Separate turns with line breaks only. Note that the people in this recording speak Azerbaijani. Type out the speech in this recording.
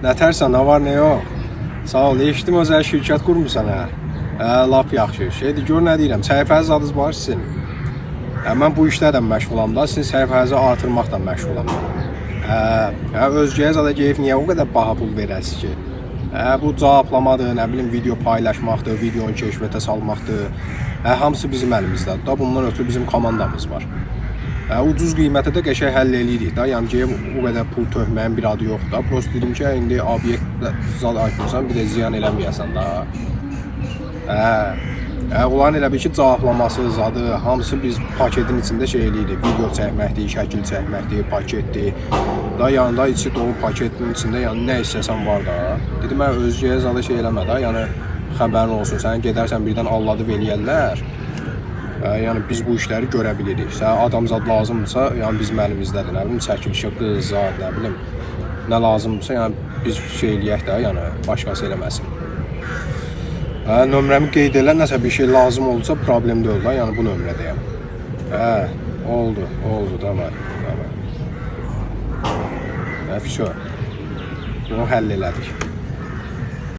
Nətərsən, nə var, nə yox? Sağ ol, eşitdim özəl şirkət qurmusan hə. Hə, lap yaxşı. Şeydir, gör nə deyirəm, səhifəniz adınız var sizin. Hə, mən bu işlərlə məşğulam da, sizin səhifənizi artırmaqla məşğulam. Hə, hə özgəyə zada geyib niyə o qədər baha pul verəsiz ki? Hə, bu cavablamadır, nə bilim video paylaşmaqdır, videonu kəşfiyyata salmaqdır. Hə, hamısı bizim əlimizdədir. Da bundan ötürü bizim komandamız var. Hə, ucuz qiymətə də qəşəng həll eləyirik da. Yəni ki, o qədər pul tökməyin bir adı yoxdur da. Prosta dedim ki, indi obyekt zad açmısan, bir də ziyan eləməyəsən da. Hə. Hə, onların elə bil ki, cavablaması, zadı, hamısı biz paketin içində şey eləyirik. Video çəkməkdir, şəkil çəkməkdir, paketdir. Da yanında içi dolu paketin içində yəni nə istəsən var da. Dedim mən özgəyə zadı şey eləmə də, yəni xəbərin olsun. Sən gedərsən birdən alladıb eləyərlər. Hə, yəni biz bu işləri görə bilirik. Sənə adamzad lazımdırsa, yəni bizim əlimizdədir. Nə bilim çəkilişə qız, zad, nə bilim nə lazımdırsa, yəni biz şey eləyək də, yəni başqası eləməsin. Hə, nömrəmi qeyd elə, nəsə bir şey lazım olsa problem deyil da, yəni bu nömrədəyəm. Hə, oldu, oldu, davay, davay. Hə, vəsə. Bunu həll elədik.